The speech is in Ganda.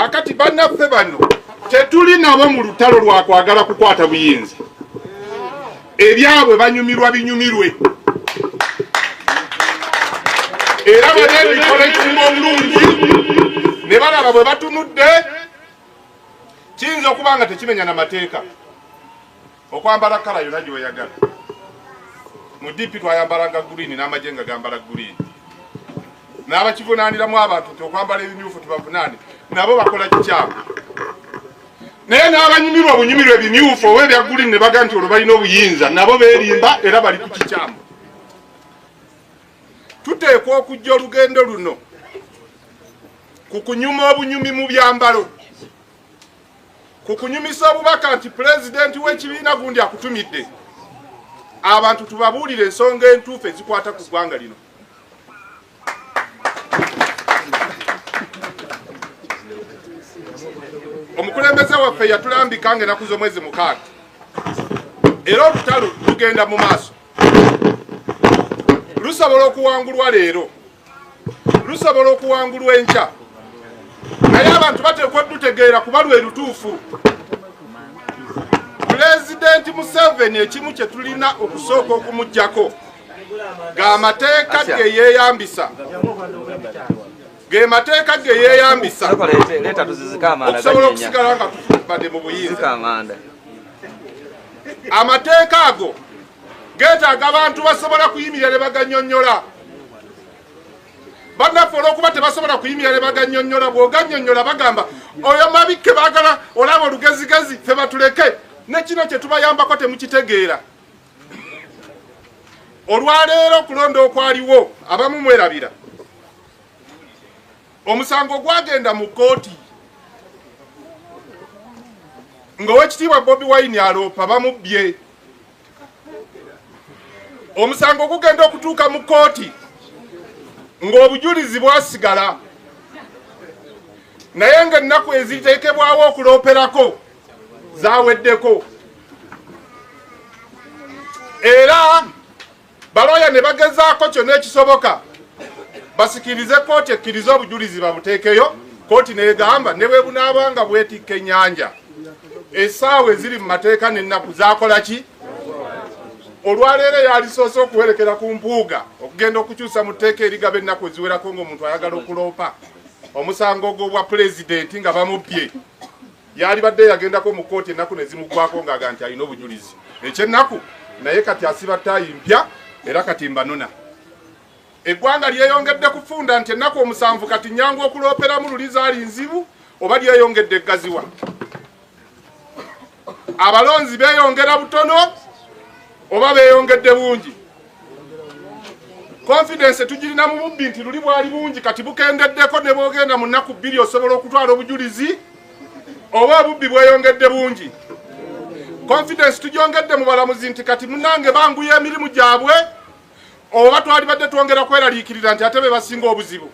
Kakati bannaffe bano tetuli nabo mu lutalo lwa kwagala kukwata buyinza, ebyabwe banyumirwa binyumirwe, era bali emikolo ekisinga obulungi ne balaba bwe batunudde kiyinza okuba nga tekimenya na mateeka okwambala kala yona gyoyagala. Mu DP twayambalanga green n'amagye nga gambala green, n'abakivunaaniramu abantu nti okwambala ebimyufu tubavunaane, nabo bakola kikyamu. Naye n'abanyumirwa obunyumirwa ebimyufu oba ebya green ne baga nti olwo balina obuyinza, nabo beerimba era bali ku kikyamu. Tuteekwa okujja olugendo luno ku kunyuma obunyumi mu byambalo, ku kunyumisa obubaka nti pulezidenti w'ekibiina gundi akutumidde, abantu tubabuulire ensonga entuufu ezikwata ku ggwanga lino. Omukulembeze waffe yatulambika nga enaku z'omwezi 6, era olutalo lugenda mu maaso. Lusobola okuwangulwa leero, lusobola okuwangulwa enkya, naye abantu bateekwa odutegeera kuba lwe lutuufu. Pulezidenti Museveni ekimu kye tulina okusooka okumuggyako g'amateeka ge yeeyambisa, ge mateeka ge yeeyambisa okusobola okusigala nga tufubadde mu buyinza. Amateeka ago geetaaga abantu basobola kuyimirira ne baganyonnyola. Bannaffe olw'okuba tebasobola kuyimirira ne baganyonnyola, bw'ogannyonnyola bagamba oyo mabikke, baagala olaba olugezigezi, ffe batuleke ne kino kye tubayambako temukitegeera. Olwaleero okulonda okwaliwo abamu mwerabira omusango gwagenda mu kkooti ng'owekitiibwa Bobi Wine aloopa bamubbye. Omusango gugenda okutuuka mu kkooti ng'obujulizi bwasigala, naye ng'ennaku eziteekebwawo okulooperako zaweddeko, era balooya ne bagezaako kyonna ekisoboka basikirize kkooti ekkirize obujulizi babuteekeyo. Kkooti n'egamba ne bwe bunaaba nga bwetikka ennyanja, essaawa eziri mu mateeka n'ennaku zakola ki. Olwaleero yalisoose okuwerekera ku Mpuuga okugenda okukyusa mu tteeka erigaba ennaku eziwerako ng'omuntu ayagala okuloopa omusango gw'obwa pulezidenti nga bamubbye. Yalibadde yagendako mu kkooti ennaku ne zimuggwako ng'aga nti alina obujulizi. Ekyennaku naye kati asiba ttaayi mpya, era kati mbanona. Eggwanga lyeyongedde kufunda nti ennaku 7 kati nyangu okulooperamu, luli zaali nzibu, oba lyeyongedde eggaziwa? Abalonzi beeyongera butono oba beeyongedde bungi? Confidence tugirina mu bubbi nti luli bwali bungi, kati bukendeddeko, ne bwogenda mu nnaku 2 osobola okutwala obujulizi, oba obubbi bweyongedde bungi? Confidence tugyongedde mu balamuzi nti kati munange banguya emirimu gyabwe, oba twalibadde twongera kweraliikirira nti ate be basinga obuzibu?